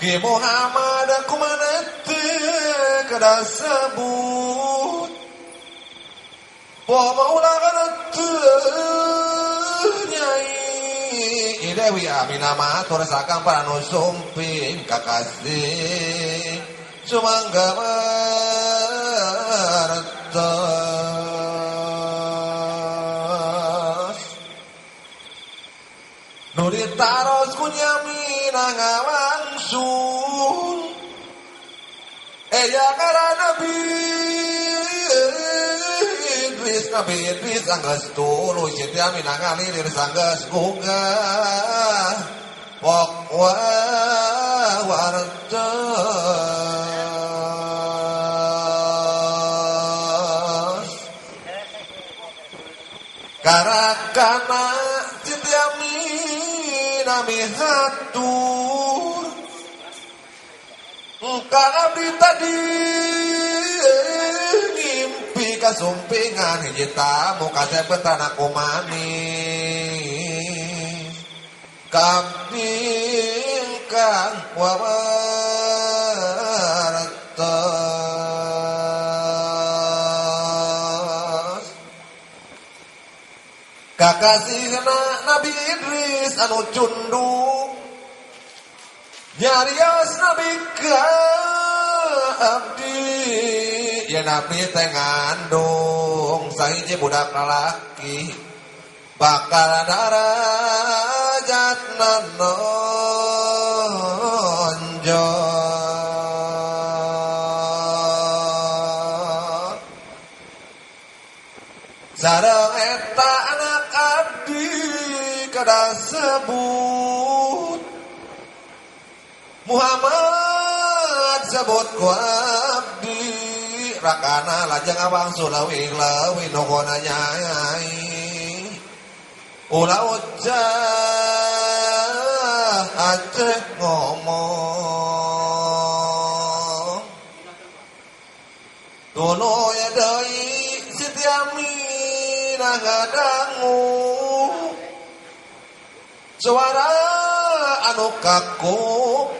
Ki Muhammad aku mana teh kada sebut Poh maulah kana teu nyai Dewi Aminah matur sakang para nu sumping kakasih sumangga martos nu ditaros ku Nyaminah ngawangsul aya ngaran Nabi Idris Nabi Idris anggeus tuluy Siti Aminah ngalilir sanggeus gugah pok wartos karakana Siti Aminah mihatur kang abdi tadi ngimpi kasumpingan hiji tamu kasep tanah manis kami kang wawartos kakasihna Nabi Idris anu cunduk nyarios Nabi ka abdi ya Nabi teh ngandung sahiji budak lalaki bakal darajatna nonjol sareng eta anak abdi kada sebut Muhammad sebut ku abdi rakana lajeng awang sulawih leuwih nogona nyai ulah ucah aceh ngomong tuluy deui Siti Aminah ngadangu suara anu kakuping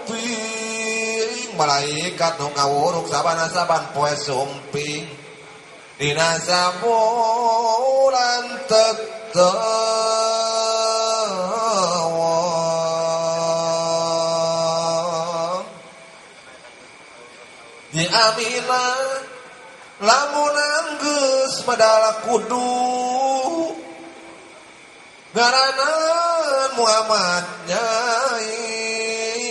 malaikat nu ngawuruk saban-saban poe sumping dina sabulan tetewong Nyi Aminah lamun anggeus madala kudu ngaranan Muhammad nyai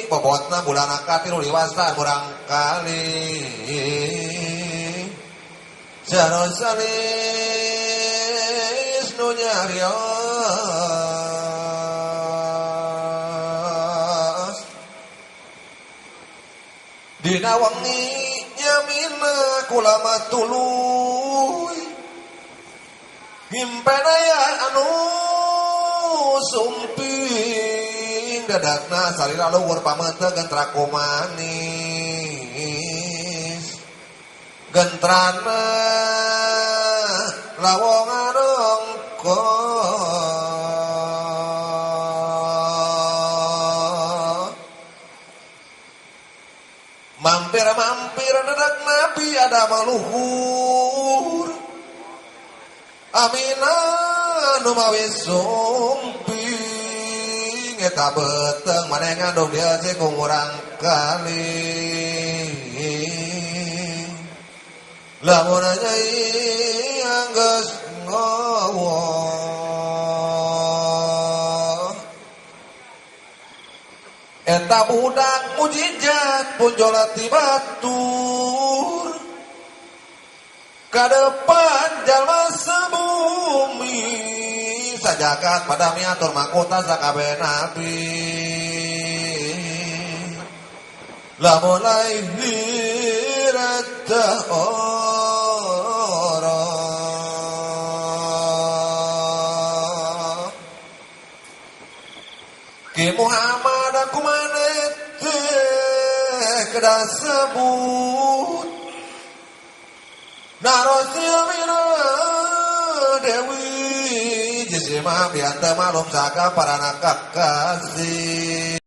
bobotna bulan katilu liwasan murangkali jaro salis nu nyarios dina wengi nyamina kulama tuluy ngimpen aya anu sumping dadakna salira luhur pameuteuh gentra kumanis gentrana lawong arongko mampir-mampir dadak Nabi ada maluhur Aminah nu mawi sumping eta beuteung maneh ngandung dia sing ngurang kali lamun nyai anggeus ngowo eta budak mujizat punjol ti batur ka depan jalma sebumi sajagat pada miatur mahkota sakabeh nabi lamun lahir eta ora Ki Muhammad aku maneh teh kedah sebut Naros Aminah Dewi Jisima bianta malum saka para anak kakasih